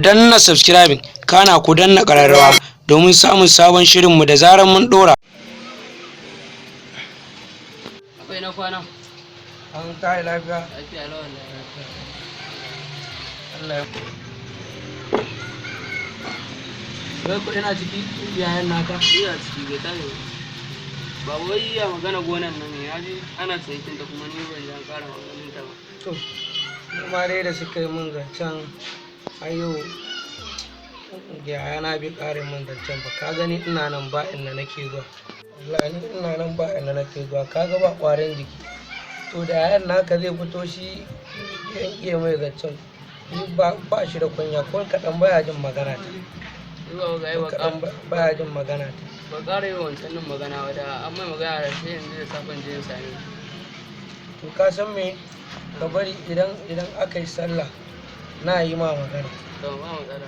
Danna subscribing, kana ku danna ƙararrawa domin samun sabon shirinmu da zarar mun ɗora. Akwai na kwana. An tayi lafiya. Lafiya lau wallahi. Allah ya Wai kuɗi na ciki yayan naka? Ina ciki bai tare ba. Ba wai ya magana gonan nan ne, ya ji ana cinikin ta kuma ni ban ji an ƙara maganin ta ba. To, ni ma dai da suka yi min zancen ayo yayana bai ƙare min zancen ba. Ka gani ina nan ba inda nake zuwa. Wallahi ni ina nan ba inda nake zuwa. Ka ga ba ƙwarin jiki. To da yayan naka zai fito shi yan iya mai zancen. Ni ba shi da kunya ko kaɗan baya jin magana ta. Ni ba ga yi Ko ba kaɗan baya jin magana ta. ba ƙara yi wa wancan nan magana ba da an mai magana da sai yanzu da safen je in same shi. To ka san me, ka bari idan aka yi sallah na yi ma magana. To ba matsala.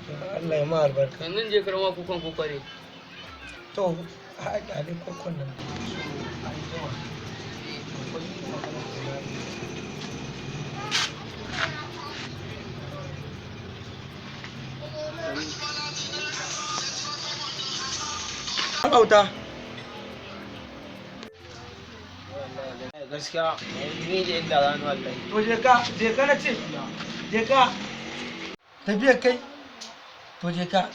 To Allah ya ma albarka. Yanzu in je karɓo kukan kuka ne. To a ƙyale kokon nan. An jima. Akwai magana da za mu yi. Auta. Gaskiya ni da inda za ni wallahi. To je ka na ce, je ka. Tafiyar kai, to je ka.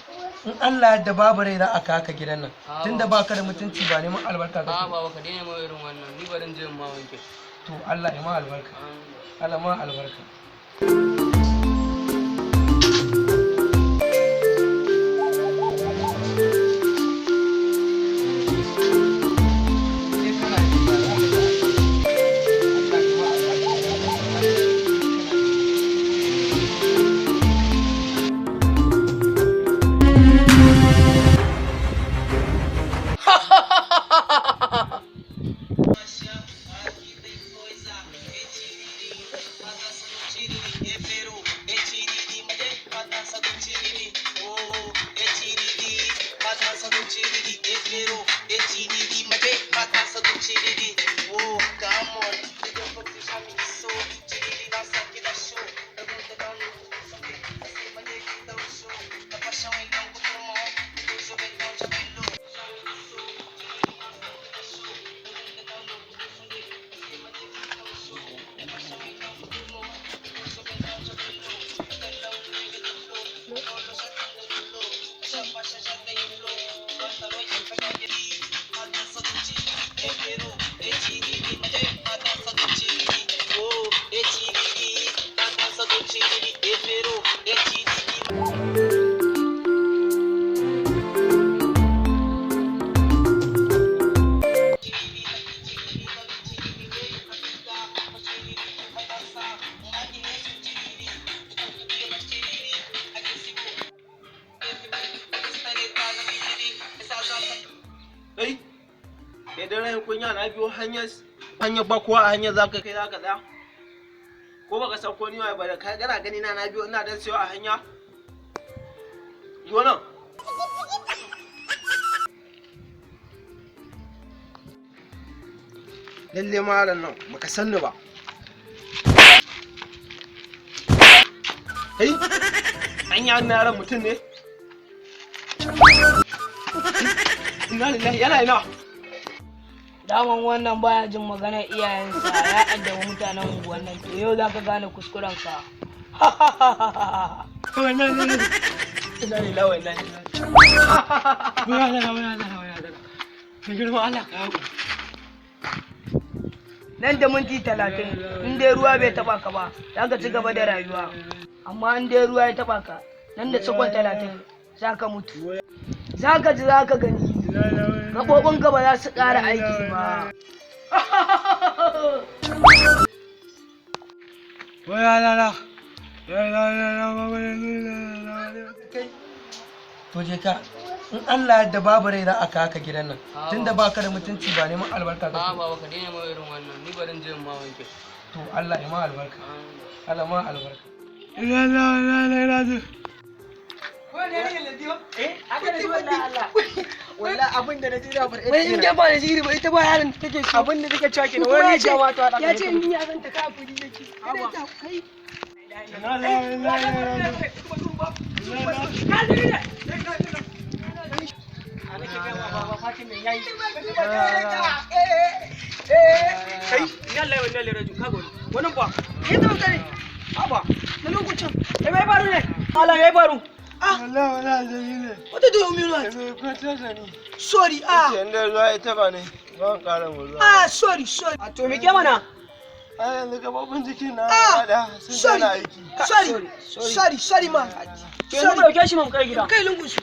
In Allah yadda babu rai za a kaka gidan nan. Tunda baka da mutunci ba neman albarka A kake. baba ka daina mai irin wannan, ni barin je in ma wanke. To Allah ya ma albarka. Allah ma albarka. Kai, kai dan rahin kunya na biyo hanyar hanyar ba kowa a hanyar zaka kai zaka tsaya. Ko baka san ko ni waye ba da kai kana gani na na biyo ina dan sayo a hanya. Zo nan. Lalle malam nan baka san ni ba. Kai, anya na yaran mutum ne? Ina lillahi yana ina. Daman wannan baya jin maganar iyayensa ya addabi mutanen unguwan nan, to yau zaka gane kuskurenka. Ina lillahi wa inna ilaihi Nan da minti 30 in dai ruwa bai taba ka ba za ka ci gaba da rayuwa, amma in dai ruwa ya taba ka nan da sakon 30 za ka mutu. Za ka ji za ka gani gaɓoɓinka ba za su ƙara aiki ba. Kai. To je ka. In Allah yadda babu rai za a kaka gidan nan. Tunda baka da mutunci ba neman albarka A kake. baba ka daina mai irin wannan, ni barin je in ma wanke. To Allah ya ma albarka. Allah ma albarka. Wallahi abin da na ji da bar Wai in dai ba da sihiri ba ita ba yaron da take so. abin da take cewa kenan Kuma wani ya ce ya ma ta ya ce in ya ganta kafiri yake. Kada ta kai. Kai, ina Allah wa inna ilaihi raji'un. Kaga wani. Wannan fa. Ni da mutane. Haba. Na lokacin. Eh, me faru ne? Allah, me faru? Ah. Wallahi wani aljani ne. What do you mean? Ya zo ya kwantar da ni. Sorry, ah. Yace in dai ruwa ya taɓa ni, ban ƙara mu ruwa. Ah, sorry, sorry. A to me ke mana? Ai yanzu gaɓoɓin jikin na Ah, gaba ɗaya sun sorry. daina aiki. Sorry, sorry, sorry, ma. To yanzu mu dauke shi mu kai gida. Kai lungun su.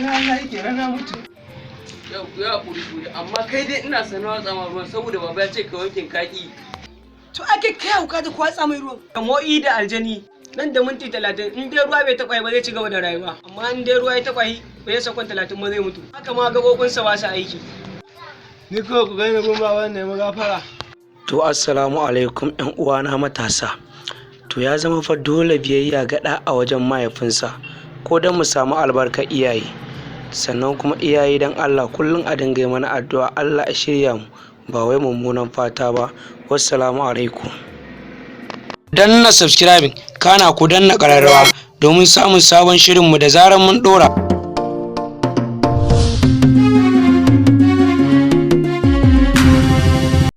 Na yi kenan na mutu. Yau ku ya kuri kuri, amma kai dai ina sanar tsama ruwan saboda baba ya ce ka wankin kaki. To ake kai hauka da kwatsa mai ruwan. Kamo'i da aljani nan da minti 30 in dai ruwa bai taɓa ba zai ci gaba da rayuwa, amma in dai ruwa ya taɓa yi ba zai sakon 30 ba zai mutu. Haka ma gaɓoɓinsa ba su aiki. Ni kawai ku gani gun baban nemi gafara. To assalamu alaikum ƴan uwana matasa. To ya zama fa dole biyayya ga ɗa a wajen mahaifinsa ko don mu samu albarkar iyaye. Sannan kuma iyaye, don Allah kullum a dinga yi mana addu'a Allah ya shirya mu, ba wai mummunan fata ba. Wassalamu alaikum. Danna subscribing, kana ku danna ƙararrawa domin samun sabon shirinmu da zarar mun ɗora.